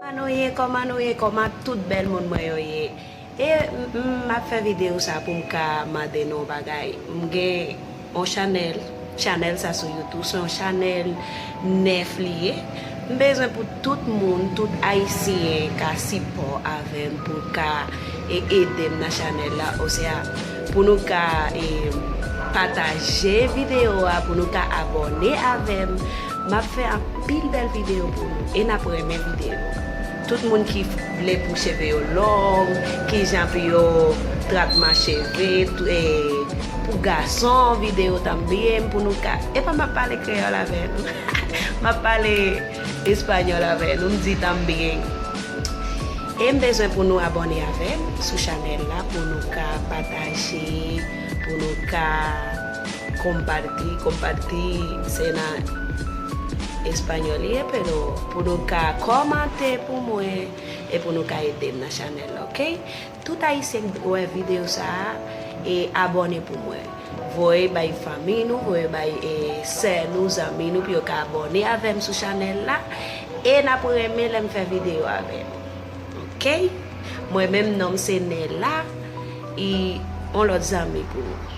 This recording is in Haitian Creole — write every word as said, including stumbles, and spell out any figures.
Kòman nou ye, kòman nou ye, kòman tout bèl moun mwen yo ye? E m, m, m ap fè videyo sa pou m ka mande nou yon bagay. M gen yon chanèl, chanèl sa sou YouTube, se yon chanèl nèf li ye. M bezwen pou tout moun, tout Ayisyen ka sipò avè m pou ka e ede m nan chanèl la, osea pou nou ka e pataje videyo a, pou nou ka abòne avè m. M ap fè anpil bèl videyo pou nou e n ap renmen videyo. Tout moun ki vle pou cheve yo long, kijan pou yo tratman cheve, tou- e, pou gason, videyo tanbyen pou nou ka. Epa m ap pale kreyòl avè nou. M ap pale espanyòl avè nou, m di tanbyen. E m bezwen pou nou abòne avè m sou chanèl la, pou nou ka pataje, pou nou ka compartir, compartir se nan espanyòl ye, pero pou nou ka kòmante pou mwen e pou nou ka ede m nan chanèl la, oke? Tout Ayisyen k wè videyo sa a, e abòne pou mwen. Voye bay fanmi nou, voye bay e, sè nou, zanmi nou, pou yo ka abòne avè m sou chanèl la. E n ap renmen lè m fè videyo avè nou. Oke? Mwen menm, non m se Nella, e yon lòt zanmi pou nou.